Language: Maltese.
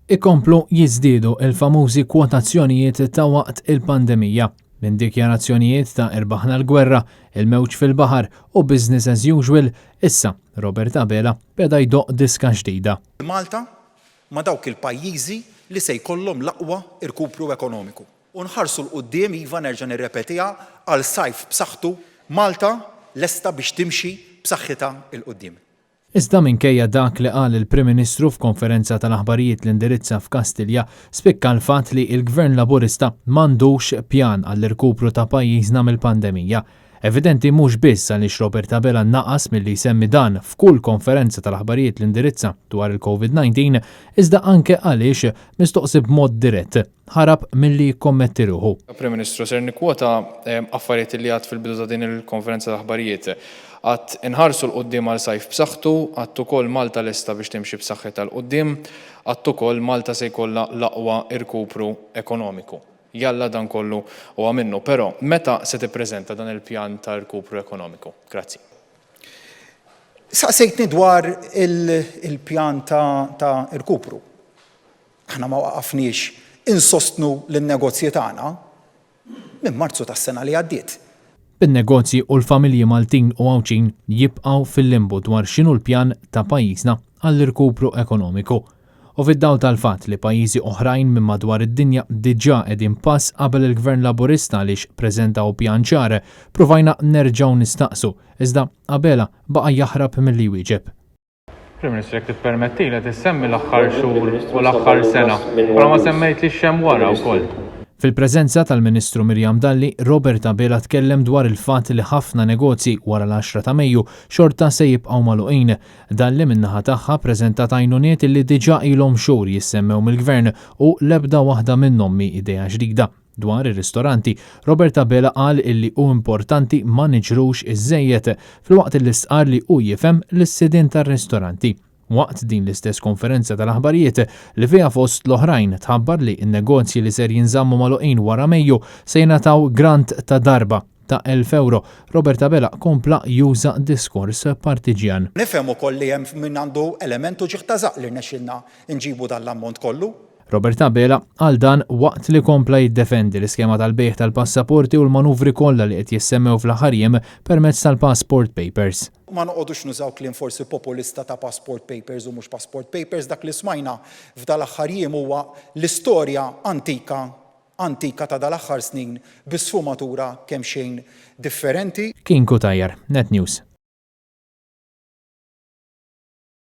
Ikomplu jiżdiedu l-famużi kwotazzjonijiet ta' waqt il-pandemija. Minn dikjarazzjonijiet ta' irbaħna l-gwerra, il-mewġ fil-baħar u business as usual, issa Robert Abela beda jdoqq diska ġdida. Malta ma' dawk il-pajjiżi li se jkollhom l-aqwa irkupru ekonomiku. U nħarsu 'l quddiem, iva nerġa' nirrepetiha, għal sajf b'saħħtu, Malta lesta biex timxi b'saħħitha 'l quddiem. Iżda minkejja dak li qal il-Prim Ministru f'konferenza tal-aħbarijiet li indirizza f'Kastilja, spikka l-fatt li l-Gvern Laburista m'għandux pjan għall-irkupru ta' pajjiżna mill-pandemija. Evidenti mhux biss għaliex Robert Abela naqas milli jsemmi dan f'kull konferenza tal-aħbarijiet li indirizza dwar il-Covid 19, iżda anke għaliex mistoqsi b'mod dirett, ħarab milli jikkommetti ruħu. Prim Ministru, ser nikkwota affarijiet li għedt fil-bidu ta' din il-konferenza ta' aħbarijiet. Għedt inħarsu 'l quddiem għal sajf b'saħħtu, għedt ukoll Malta lesta biex timxi b'saħħitha 'l quddiem, għedt ukoll Malta se jkollha l-aqwa irkupru ekonomiku. Jalla dan kollu huwa minnu. Però, meta se tippreżenta dan il-pjan ta' rkupru ekonomiku? Grazzi. Saqsejtni dwar il-pjan ta' rkupru. Aħna ma waqafniex insostnu lin-negozji tagħna minn Marzu tas-sena li għaddiet. Bin-negozji u l-familji Maltin u Għawdxin jibqgħu fil-limbu dwar x'inhu l-pjan ta' pajjiżna għall-irkupru ekonomiku. U fid-dawl tal-fatt li pajjiżi oħrajn minn madwar id-dinja diġà qegħdin pass qabel il-Gvern Laburista għaliex preżentaw pjan ċar, pruvajna nerġgħu nistaqsu, iżda Abela baqa' jaħrab milli jwieġeb. Prim Ministru, jekk tippermettili, qed issemmi l-aħħar xhur u l-aħħar sena, però ma semmejtlix x'hemm wara wkoll. Fil-preżenza tal-Ministru Miriam Dalli, Robert Abela tkellem dwar il-fatt li ħafna negozji wara l-għaxra ta' Mejju xorta se jibqgħu magħluqin. Dalli min-naħa tagħha ppreżentat għajnuniet li diġà ilhom xhur jissemmew mill-Gvern u l-ebda waħda minnhom mhi idea ġdida. Dwar ir-ristoranti, Robert Abela qal illi hu importanti ma niġrux iżżejjed, filwaqt illi stqarr li hu jifhem lis-sidien tar-ristoranti. Waqt din l-istess konferenza tal-aħbarijiet, li fiha fost l-oħrajn tħabbar li n-negozji li ser jinżammu magħluqin wara Mejju se jingħataw grant ta' darba ta' 1,000 ewro, Robert Abela kompla juża diskors partiġjan. Nifhem ukoll li hemm min għandu element uġigħ ta' żaqq li rnexxielna nġibu dan l-ammont kollu. Robert Abela qal dan waqt li kompla jiddefendi l-iskema tal-bejgħ tal-passaporti u l-manuvri kollha li qed jissemmew fl-aħħar jiem permezz tal-passport papers. Ma noqogħdux nużaw kliem forsi populista ta' passport papers u mhux passport papers, dak li smajna f'dal-aħħar jiem huwa l-istorja antika antika ta' dal-aħħar snin bi sfumatura kemxejn differenti. Kien Cutajar, Net News.